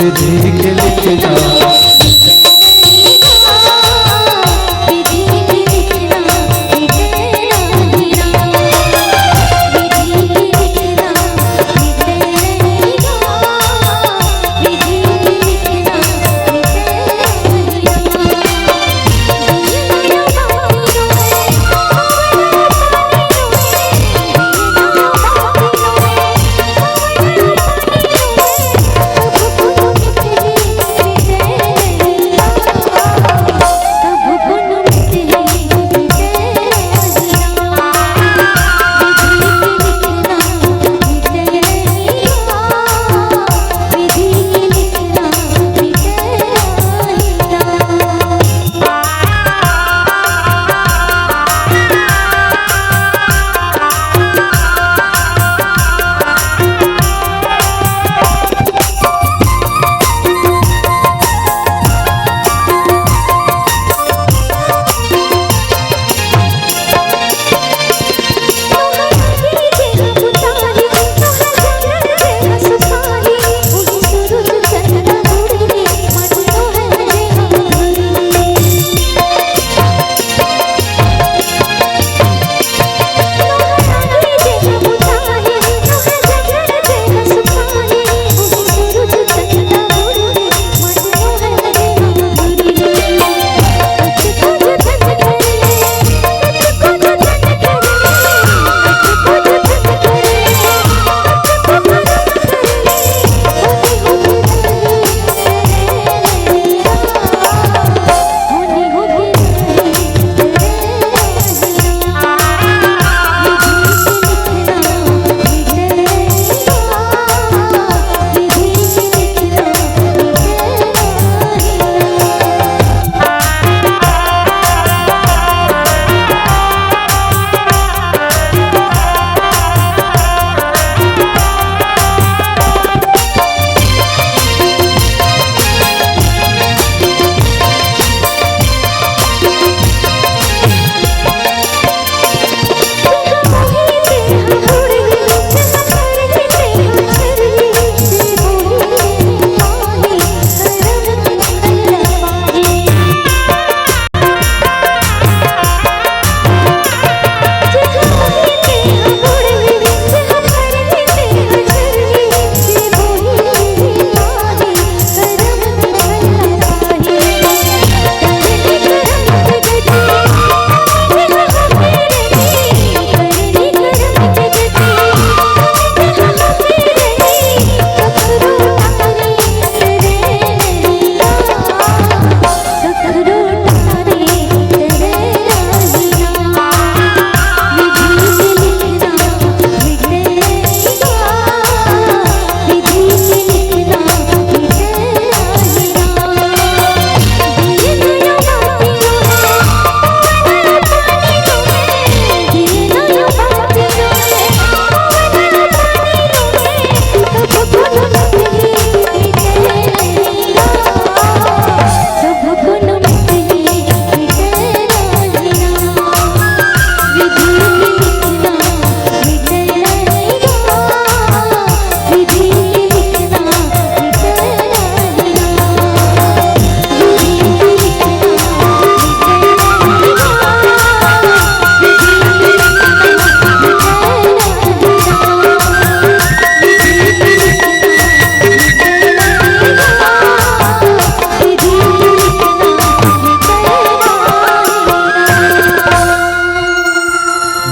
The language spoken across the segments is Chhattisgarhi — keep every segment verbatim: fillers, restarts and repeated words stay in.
विधि के लिखना।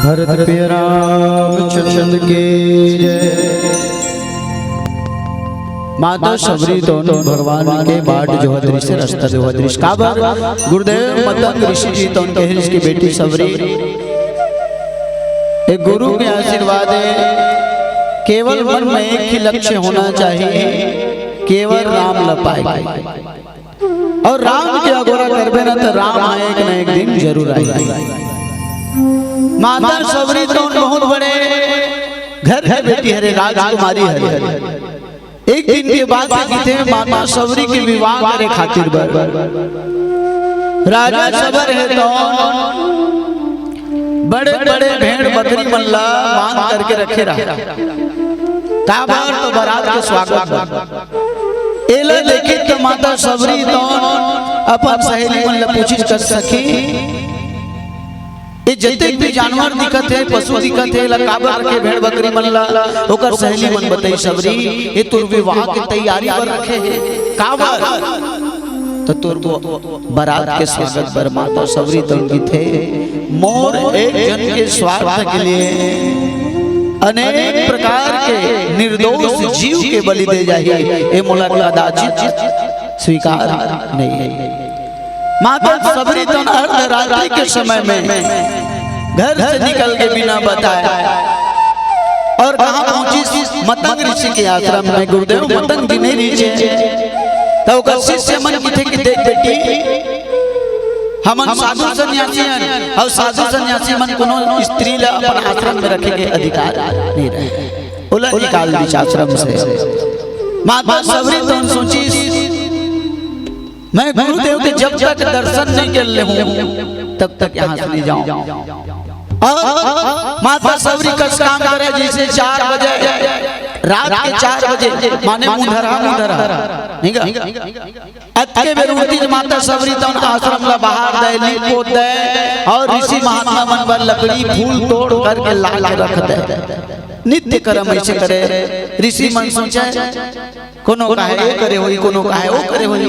भरत प्रिय रामचंद्र की जय। माता सबरी तोन भगवान के बाट जोहत रिहिस, रस्ता जोहत रिहिस। काबर? गुरुदेव मतंग ऋषि जी तोन कहे रिहिस कि बेटी सबरी, एक गुरु के आशीर्वाद है, केवल मन में एक ही लक्ष्य होना चाहिए, केवल राम ल पाए। अउ राम के अगोरा करबे ना, त राम ह एक न एक दिन जरूर आही। माता सबरी तोन बहुत बड़े घर के बेटी हरे, राजकुमारी हरे। एक दिन के बात हे, किथे माता सबरी के विवाह करे खातिर बर राजा सबर हे, तोन बड़े बड़े भेड़ बकरी मन ला बांध करके रखे रहा। काबर? तो बारात के स्वागत बर। एला देखिस त माता सबरी तौन अपन सहेली मन ल पूछिस, कस सखी, ए जतेक भी जानवर दिखत हे, पशु दिखत हे, एला काबर रखे भेड़ बकरी मन ला? ओकर सहेली मन बताइस, सबरी, ए तोर विवाह के तैयारी बर रखे हे। काबर? त तोर वो बरात के स्वागत बर। माता सबरी तौन कथे, मोर एक जन के स्वार्थ के लिए अनेक प्रकार के निर्दोष जीव के बलि दे जाही, ए मोला कदाचित स्वीकार नहीं हे। माता सबरी तौन अर्धरात्रि के समय में घर से निकल के बिना बताए और कहाँ पहुंचिस? मतंग ऋषि के आश्रम में। गुरुदेव मतंग जी नहीं रहिसे, त ओकर शिष्य मन कथे कि देख बेटी, हमन साधु सन्यासी हन, अउ साधु सन्यासी मन कोनो स्त्री ला अपन आश्रम में रखे के अधिकार नहीं रहे, ओला निकाल दिस आश्रम से। माता सबरी तौन सोचिस, मैं गुरुदेव के जब तक दर्शन नहीं कर लेहूं, तब तक यहाँ से नहीं जाऊं। अउ माता सबरी कस काम करे, जइसे चार बजे, रात के चार बजे, माने मुंधरहा, मुंधरहा, नहीं गा? अतके बेर उठतिस माता सबरी तौन आश्रम ला बहार दय, लीप पोत दय, अउ ऋषि महात्मा मन बर लकड़ी फूल तोड़ करके ला के रख दय। नित्य कर्म अइसे करे। ऋषि मन सोचे, कोनो कहे ये करे होही, कोनो कहे वो करे होही,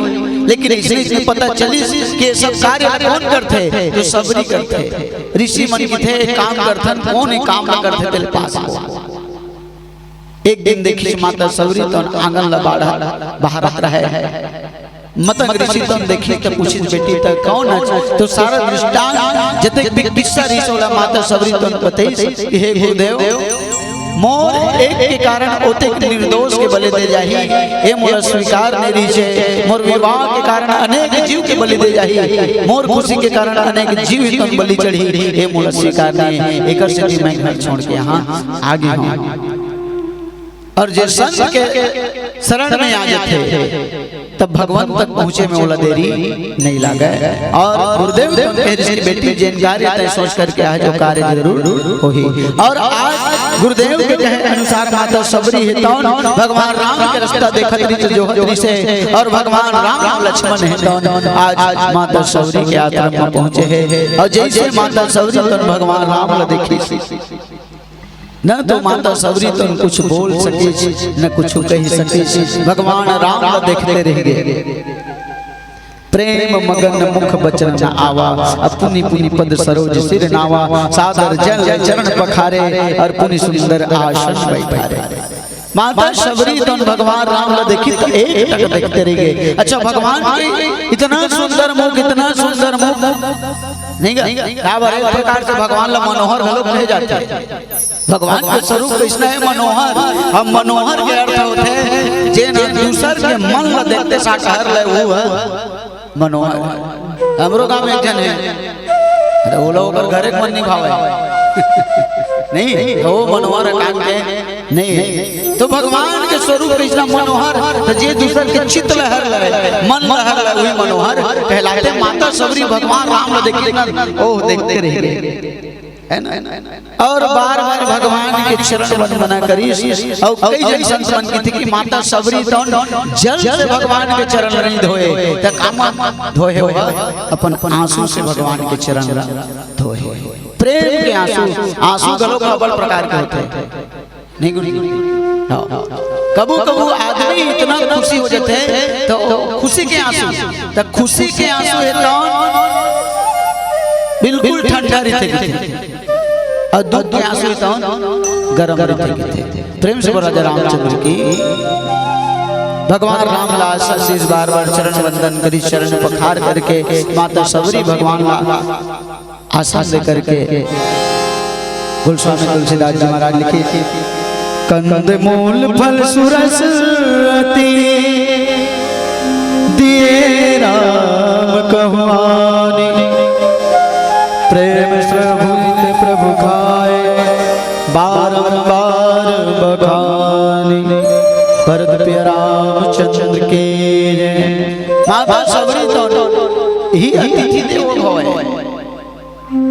लेकिन अइसने अइसने पता चलिस कि ये सब कार्य ला कोन करथे? त सबरी करथे। ऋषि मन कथे, काम करथन, कोन ए काम ला करथे, तेला पास हो। एक दिन देखिस माता सबरी तौन आंगन ला बाढ़त, बहारत रहे। मतंग ऋषि तौन देखिस त पूछिस, बेटी, त कौन है? त सारा दृष्टांत, जतेक भी किस्सा रहिस, ओला माता सबरी तौन बताइस कि हे गुरुदेव, मोर एक के कारण ओतेक निर्दोष के बलि दे जाही, ए मोला स्वीकार नहीं रहिसे। मोर विवाह के कारण अनेक जीव के बलि दे जाही, मोर खुशी के कारण अनेक जीव ही तौन बलि चढ़ही, ए मोला स्वीकार नहीं हे। एकर सेती मैं घर छोड़ के यहाँ आ गे हूँ। अउ जे संत के शरण में आ जाथे, तब भगवान तक पहुंचे में ओला देरी नहीं लागे। अउ गुरुदेव तौन कहे, ऋषि बेटी, जेन कार्य तय सोच करके आए, जो कार्य जरूर होही। अउ आज गुरुदेव के कहे अनुसार माता सबरी हे तौन भगवान राम के रास्ता देखत रहिस, जोहत रहिस हे, अउ भगवान राम लक्ष्मण हे तौन आज माता सबरी के आश्रम में पहुंचे हे। अउ जइसे माता सबरी तौन भगवान राम ला देखिस, न तो माता सबरी तौन कुछ बोल सकिस, न कुछ कहि सकिस। भगवान राम ला देखते रहि गे। प्रेम मगन मुख बचन न आवा, अब पुनि पुनि पद सरोज सिर नावा। सादर जल चरण पखारे, अउ पुनि सुंदर आसन बैठारे। माता सबरी तौन भगवान राम ला देखिस त एक टक देखते रहि गे। अच्छा, भगवान के इतना सुंदर मुख, इतना सुंदर मुख, नहीं गा? काबर एक प्रकार से भगवान ला मनोहर घलो कहे जाथे। भगवान के स्वरूप कइसना हे? मनोहर। अब मनोहर के अर्थ होथे, जेन दूसर के मन ला देखते साथ हर ले, वो हे मनोहर। हमरो गांव में एक झन हे, अरे, वो लोग ओकर घरे के मन नहीं भावे। नहीं, वो मनोहर हे, काम के नहीं हे। त भगवान के स्वरूप कइसना? मनोहर। त जे दूसर के चित्त ला हर ले, मन ला हर ले, वही मनोहर कहलाथे। माता सबरी भगवान राम ला देखिस ना, ओह, देखते रहि गे। है ना? अउ बार-बार भगवान के चरण वंदना करिस। अउ कई झन संत मन कथे कि माता सबरी तौन जल से भगवान के चरण नहीं धोए, त कामा धोए हो? अपन आंसू से भगवान के चरण धोए। प्रेम के आंसू, आंसू घलो अब्बड़ प्रकार के होथे। नहीं गुरु जी? हाँ। कभू-कभू आदमी इतना खुशी हो जाथे, त खुशी के आंसू, त खुशी के आंसू हे तौन बिल्कुल ठंडा रहिथे, अउ दुख के आंसू हे तौन गरम रहिथे। प्रेम से बोल राजा रामचंद्र की। भगवान राम ला आशीष, बार-बार चरण वंदन करिस, चरण पखार करके माता सबरी भगवान ला आसन दे करके गोस्वामी तुलसीदास जी महाराज लिखे, कंद मूल फल सुरस अति दिए राम कहुआनी। प्रेम से भूत प्रभु खाए बारंबार बखानी। भरत प्रिय रामचंद्र के जय। माता सबरी तौन ही अतिथि देवो भव।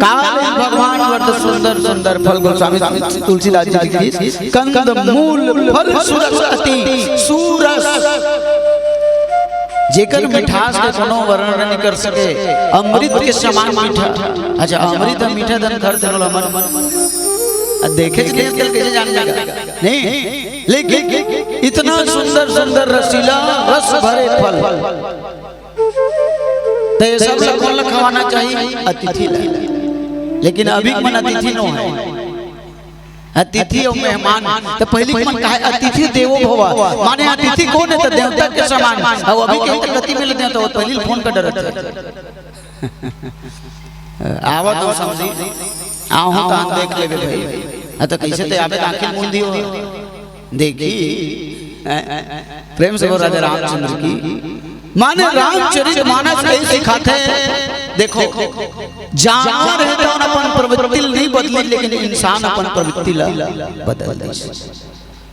काल भगवान व्रत सुंदर सुंदर फल। गोस्वामी तुलसीदास जी की कंद मूल फल सुरस अति। सुरस जेकर मिठास के कोनो वर्णन नहीं कर सके, अमृत के समान मीठा। अच्छा, अमृत ह मीठा धन खर तेनो ला मन। अब देखे च नहीं, आजकल कैसे जान लेगा? नहीं, लेकिन इतना सुंदर सुंदर रसीला रस भरे फल, तो ये सब ला कोन ला खवाना चाहिए? अतिथि ला। लेकिन अभी मन अतिथि नो है, अतिथि अउ मेहमान। तो पहली मन कहे, "अतिथि देवो भव", माने अतिथि कोन है? तो देवता के समान। अब अभी के तो कति मिल देवता, वो पहली फोन कर डरत है। आवत हो समझी, आहूं तहन देख लेबे भाई। हाँ, तो कैसे ते आबे त आंखी मूंदी हो। देखी, हैं? प्रेम से बोल राजा रामचंद्र की। माने रामचरित मानस यही सिखाथे। देखो, जानवर है तो अपन प्रवृत्ति नहीं बदली, लेकिन इंसान अपन प्रवृत्ति ला बदल दे।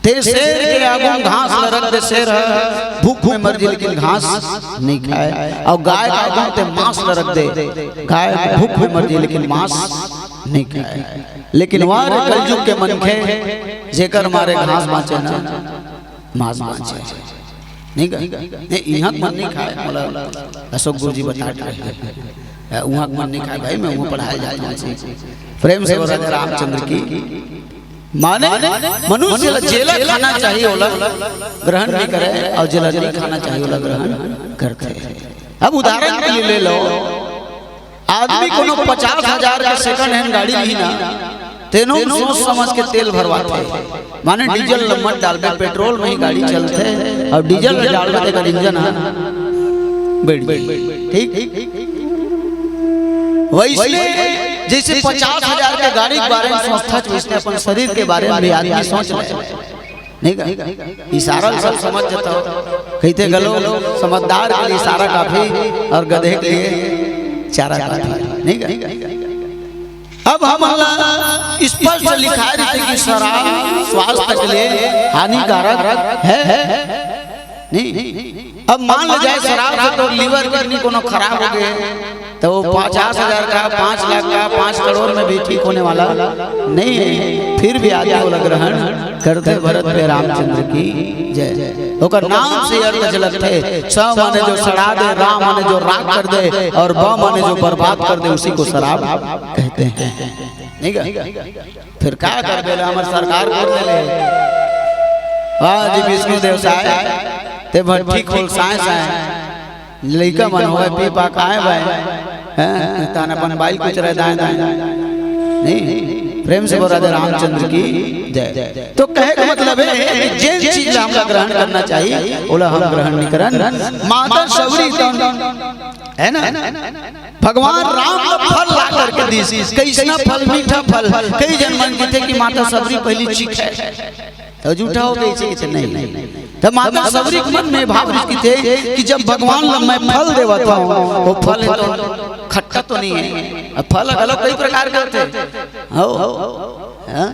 ते शेर के आगू घास ल रख दे, शेर ह भूख में मर जी, लेकिन घास नहीं खाए। और गाय के आगू ते मांस ल रख दे, गाय भूख में मर जी, लेकिन मांस नहीं खाए। लेकिन वाह रे कलयुग के मनखे, जेकर मारे घास बांचे ना, मांस बांचे। नहीं गा? नहीं, इहाँ के मन नहीं खाए, मोला अशोक गुरु जी बता रहे हैं। उहाँ के मन नहीं खाए भाई, मैं उहाँ पढ़ाए जाता हूँ। प्रेम से बोल राजा रामचंद्र की। माने मनुष्य ला जेला खाना चाहिए, ओला ग्रहण नहीं करे, और जेला नहीं खाना चाहिए, ओला ग्रहण करते। अब उदाहरण के लिए ले लो, आदमी कोनो पचास हजार के सेकंड हैंड गाड़ी ली ना, तेनो सोच समझ के तेल भरवाथे। माने डीजल ल मत डालबे, पेट्रोल में ही गाड़ी चलथे, और डीजल में डालबे तेकर इंजन ह बैठ जाही। ठीक, वैसे जैसे पचास हजार के गाड़ी के बारे में सोचता, वैसे अपन शरीर के बारे में भी आदमी सोच ले। नहीं गा? इशारा से सब समझ जाता हो। कहते गलो, समझदार के लिए इशारा काफी और गधे के लिए चारा काफी। नहीं गा? अब हमन ला स्पष्ट लिखाए रहिथे कि शराब स्वास्थ्य के लिए हानिकारक है। नहीं, अब मान लो जाए शराब से तो लिवर किडनी कोनो खराब हो गए, तो वो पचास हजार का, पाँच लाख का, पाँच करोड़ में भी ठीक होने वाला नहीं है, फिर भी आदमी ओला ग्रहण करथे। भरत पे रामचंद्र की जय। ओकर नाम से अर्थ झलकथे, स माने जो सड़ा दे, रा माने जो राख कर दे, और ब माने जो बर्बाद कर दे, उसी को शराब कहते हैं। नहीं गा? फिर का करबे ला, हमर सरकार गोद ले ले। वाह जी विष्णु देव साय, ते भट्ठी खोल साय साय। लइका मन होय पी पा काय बाय। हैं? तान अपन बाइल कुचराय दाएं दाएं। नहीं, प्रेम से बोल राजा रामचंद्र की जय। तो कहे का मतलब है कि जेन चीज ला हमला ग्रहण करना चाहिए, ओला हम ग्रहण नहीं करन। माता सबरी तन, है ना? भगवान राम ला फल ला करके दीस। कैसना फल? मीठा फल। कई झन मन कहिथे कि माता सबरी पहली चीखे, तो झूठा हो गई चीज नहीं। तो माता सबरी के मन में भाव रहिस कहिथे कि जब भगवान ला मैं फल देवत हूँ, वो फल है तो खट्टा तो नहीं है। अब फल अलग कई प्रकार के होथे। हो, हाँ?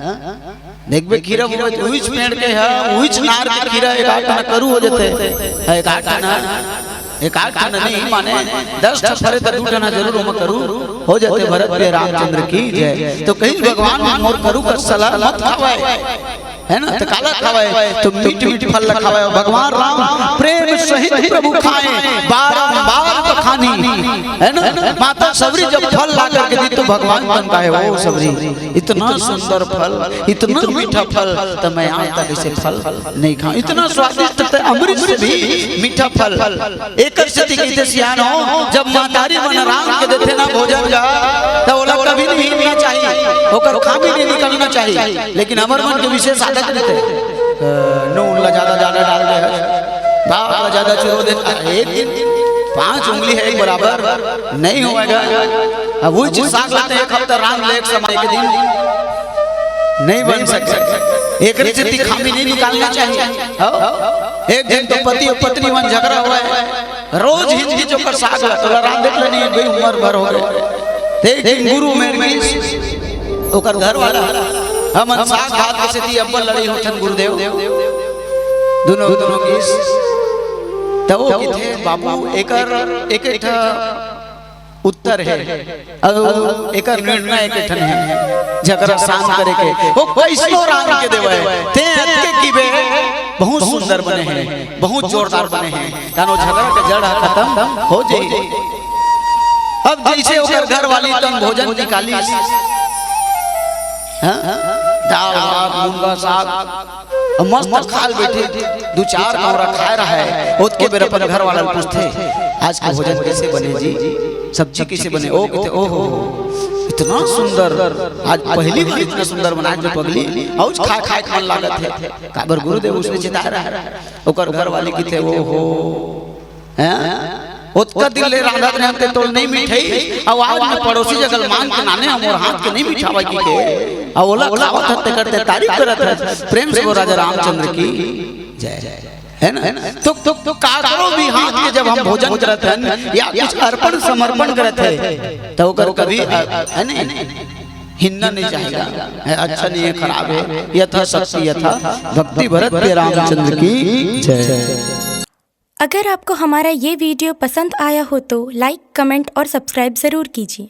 देखबे खीरा बोबे तो उहीच पेड़ के ह, उहीच नार के खीरा एक आठ ठन करू हो जथे। ह, एक आठ ठन, एक आठ ठन नहीं माने दस ठन फरे त दू ठन जरूर ओमा करू हो जथे। भरत पे रामचंद्र की जय। तो कहीं भगवान मोर करू कस ला मत खावय, है ना? तो काला खावय, तो मीठ मीठ फल ला खावय। भगवान राम प्रेम सहित प्रभु खाए, बारंबार बखानी, है ना? माता सबरी जब फल ला करके दी तो भगवान तन कहे, "ओ सबरी, इतना सुंदर फल, इतना मीठा फल, तो मैं आज तक ऐसे फल नहीं खाऊं। इतना स्वादिष्ट, ते अमृत से भी मीठा फल।" एकर सेती कहिथे सियान हो, जब महतारी मन रांध के देथे ना भोजन ला, तो ओला कभी नहीं हिलना चाहिए, ओकर खामी नहीं निकलना चाहिए। लेकिन हमर मन के विशेष आदत रहिथे, अ, नून ला ज्यादा, ज्यादा डाल दे, दाल ला ज्यादा चुरो दे। अरे, एक दिन पांच उंगली है एक बराबर, नहीं होएगा। अब वही चीज साग लाते एक हफ्ता रांध ले, एक समय के दिन नहीं बन सकता। एकरे सेती खामी नहीं निकालना चाहिए। हाँ? एक दिन तो पति और पत्नी मन झगड़ा हुआ है, रोज हिंदी चोकर साग ला, तोला रांधे के नहीं गई, उम्र भर हो गए। ते एक दिन गुरु मेर गईस, ओकर घर वाला, हमन साग भात के सेती अब्बल लड़ई होथन गुरुदेव, दोनों, दोनों गीस। त वो कहिथे, "बाबू, एकर एक, एक ठा उत्तर है, अउ एकर निर्णय एक ठन है, जेकर शांत करे के, वो कैसनो रांध के देवे, ते अतके किबे, बहुत सुंदर बने हे, बहुत जोरदार बने हे। कानो झगड़ा के जड़ ह खतम हो जाई। अब जइसे ओकर घर वाली तन भोजन निकालिस, हाँ? दाल भात, मुनगा साग, अब मस्त खाल बैठे, दू चार कौड़ा खाए रहे, ओतके बेर अपन घर वाला ल पूछथे, "आज के भोजन कइसे बने जी? सब्जी कइसे बने?" ओ कहिथे, "ओ हो हो, इतना सुंदर, आज पहली बार इतना सुंदर बनाए जो पगली, अउच खाए खाए के मन लागत हे।" काबर गुरुदेव उसने चिताए रहे। ओकर घर वाली कहिथे, "ओ हो, हैं? ओतका दिन ले रांधत रांधत तोल नहीं मिठाई, अउ आज मैं पड़ोसी जगह मांग के लाने हंव, मोर हाथ के नहीं मिठावय कहिके, अउ ओला खावत हस तेकर ते तारीफ करत हस।" प्रेम से बोल राजा रामचंद्र की जय, है ना? तो, तो, तो काकरो भी हाथ के जब हम भोजन करत हन या कुछ अर्पण समर्पण करत हे, तो ओकर कभी, अ, है नहीं, हिन्ना नहीं चाहेगा, है, अच्छा नहीं है, खराब है, यथा शक्ति यथा भक्ति। भरत के रामचंद्र की जय। अगर आपको हमारा ये वीडियो पसंद आया हो तो लाइक, कमेंट और सब्सक्राइब ज़रूर कीजिए।